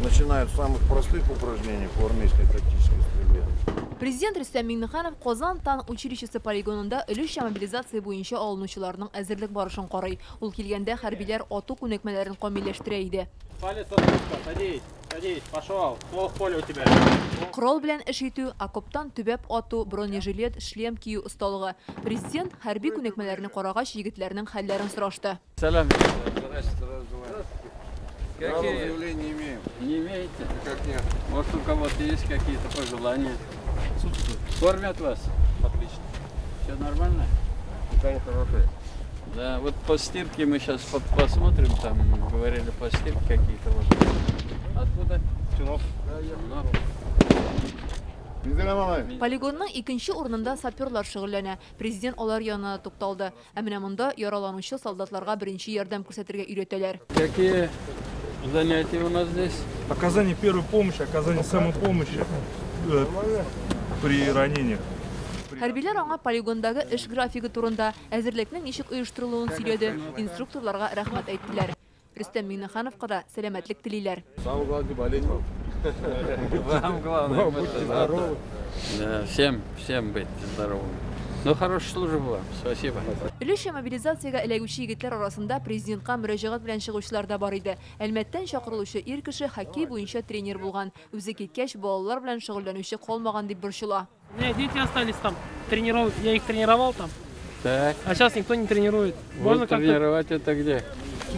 Начинают с самых простых упражнений по армейской тактической стрельбе. Президент Рөстәм Миңнеханов Казан танк училищесы полигонында өлешчә мобилизация буенча алынучыларның әзерлек барышын карый. Ул килгәндә хәрбиләр ату күнекмәләрен камилләштерә иде. Палец от спуска, садись, садись, пошел, ствол в поле у тебя. Корал белән эш итү, окоптан төбәп ату, бронежилет, шлем кию осталыгы. Президент хәрби күнекмәләрне карагач, егетләрнең хәлләрен сорашты. Сәлам. Какие заявления имеем? Не имеете? Как нет? Может, у кого-то есть какие-то пожелания? Кормят вас? Отлично. Все нормально? Питание хорошее. Да, вот по стирке мы сейчас посмотрим, там говорили по стирке какие-то вот. Откуда? Челнов. Челнов. Полигонның икенче урынында саперлар шөгыльләнә. Президент алар янына тукталды. Ә менә монда яраланучы солдатларга беренче ярдәм күрсәтергә өйрәтәләр. Какие занятия у нас здесь? Оказание первой помощи, оказание самопомощи при ранениях. Хәрбиләр аңа полигондагы эш графигы турында, әзерлекнең ничек оештырылуын сөйләде, инструкторларга рәхмәт әйттеләр. Рөстәм Миңнехановка да сәламәтлек телиләр. Самое главное, не болеть вам. Вам главное быть Будьте здоровы. Да, всем, всем быть здоровым. Ну, хорошей службы вам. Спасибо. Өлешчә мобилизациягә эләгүче егетләр арасында президентка мөрәҗәгать белән чыгучылар да бар иде. Әлмәттән чакырылучы ир кеше хоккей буенча тренер булган. Үзе киткәч, балалар белән шөгыльләнүче калмаган дип борчыла. У меня дети остались там, я их тренировал там, Так, а сейчас никто не тренирует. Можно вот как-то тренировать это где?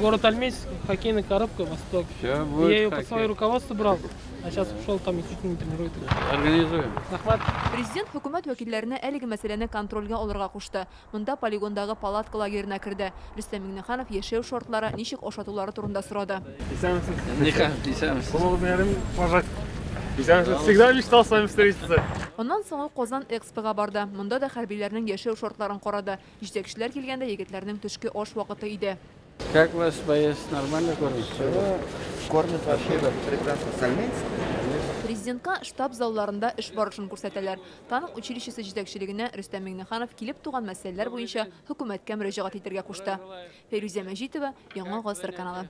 Город Альметьевск, хоккейная коробка, Восток. Все будет Я ее под хоккей. свое руководство брал, а сейчас ушел там никто не тренирует. Организуем. Рәхмәт. Президент хөкүмәт вәкилләренә әлеге мәсьәләне контрольгә алырга кушты. Монда полигондагы палатка лагерена керде. Рөстәм Миңнеханов яшәү шартлары, ничек ашатулары турында сорады. Исәнмесез. Всегда мечтал с вами встретиться. Аннан соң ул Казан Экспога барды. Монда да хәрбиләрнең яшәү шартларын карады. Җитәкчеләр килгәндә егетләрнең төшке аш вакыты иде. Как вас, боец, нормально кормят? Кормят вообще прекрасно. Сальмейцы? Президентка штаб залларында эш барышын күрсәтәләр. Танк училищесы җитәкчелегенә Рөстәм Миңнеханов килеп туган мәсьәләләр буенча хөкүмәткә мөрәҗәгать итәргә кушты. Фәйрүзә Мәҗитова, Яңа Гасыр каналы.